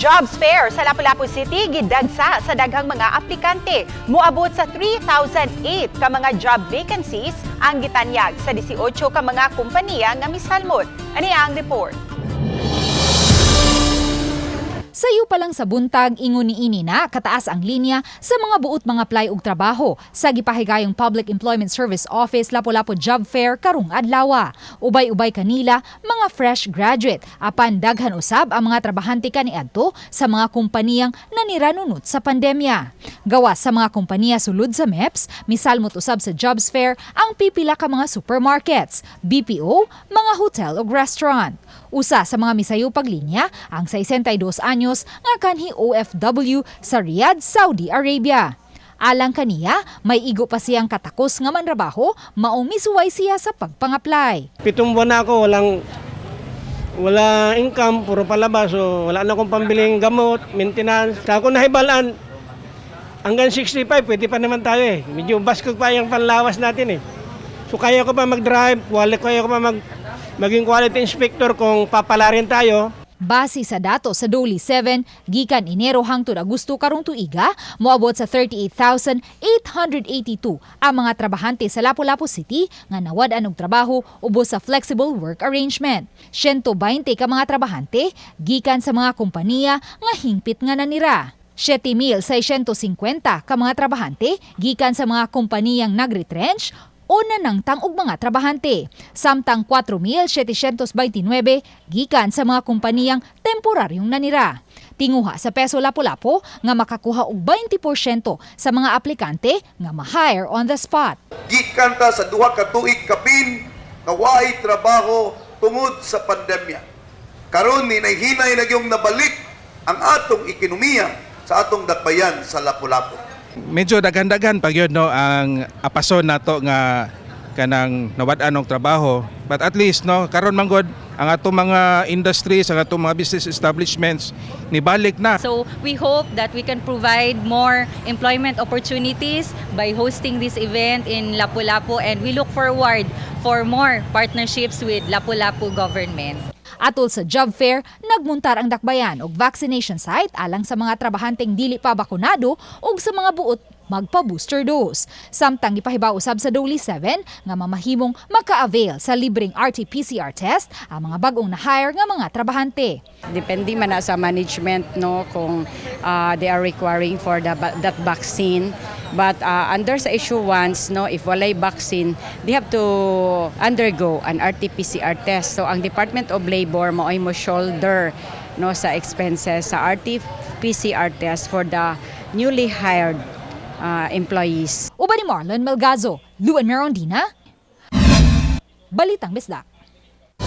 Jobs Fair sa Lapu-Lapu City gidagsa sa daghang mga aplikante. Moabot sa 3,008 ka mga job vacancies ang gitanyag sa 18 ka mga kompanya nga misalmot. Ani ang report. Sayo pa lang sa buntag, ingon ni ini na kataas ang linya sa mga buot mang-apply og trabaho sa gipahigayong Public Employment Service Office Lapu-Lapu Job Fair karong adlaw. Ubay-ubay kanila mga fresh graduate apan daghan usab ang mga trabahante kaniadto sa mga kompaniyang naniranunot sa pandemya. Gawas sa mga kompanya sulod sa MEPS, misalmot usab sa Jobs Fair ang pipila ka mga supermarkets, BPO, mga hotel ug restaurant. Usa sa mga misayo paglinya ang 62 anyos nga kanhi OFW sa Riyadh, Saudi Arabia. Alang kaniya, may igo pa siyang katakos nga manrabaho, maong misuway siya sa pagpang-apply. 7 buwan na ako, walang wala income, puro palabas. So, wala na akong pambiling gamot, maintenance. Sa ako nahibalaan, hanggang 65, pwede pa naman tayo eh. Medyo baskog pa yung panlawas natin eh. So, kaya ko pa mag-drive, kaya ko pa maging quality inspector kung papalarin tayo. Base sa dato sa DOLE 7, gikan Enero hangtod Agosto karong tuiga, moabot sa 38,882 ang mga trabahante sa Lapu-Lapu City nga nawad-an og trabaho ubos sa flexible work arrangement. 120 ka mga trabahante gikan sa mga kompanya nga hingpit nga nanira. 7,650 ka mga trabahante gikan sa mga kompaniyang nagretrench o nanangtang og mga trabahante. Samtang 4,729 gikan sa mga kompaniyang temporaryong nanira. Tinguha sa Peso Lapu-Lapu nga makakuha og 20% sa mga aplikante nga ma-hire on the spot. Gikan ta sa 2 ka tuig kapin nga waay trabaho tungod sa pandemya. Karon hinay-hinay na gyung nabalik ang atong ekonomiya sa atong dakbayan sa Lapu-Lapu. Medyo daghan-daghan pa gyud, no, ang apason nato nga kanang nawad-an og trabaho, but at least, no, karon man gud ang atong mga industries, ang atong mga business establishments nibalik na. So we hope that we can provide more employment opportunities by hosting this event in Lapu-Lapu, and we look forward for more partnerships with Lapu-Lapu government. Atol sa job fair, nagmuntar ang dakbayan og vaccination site alang sa mga trabahanteng dili pa bakunado ug sa mga buot magpa-booster dose. Samtang gipahibaw usab sa DOLE 7 nga mamahimong maka-avail sa libreng RT-PCR test ang mga bag-ong na-hire nga mga trabahante. Depende man na sa management, no, kung they are requiring for that vaccine, but under sa issuance, no, if walay vaccine, they have to undergo an RT-PCR test. So ang Department of Labor maoy mo shoulder, no, sa expenses sa RT-PCR test for the newly hired employees. Uban ni Marlon Melgazo, Luan Merondina, Balitang Bisdak.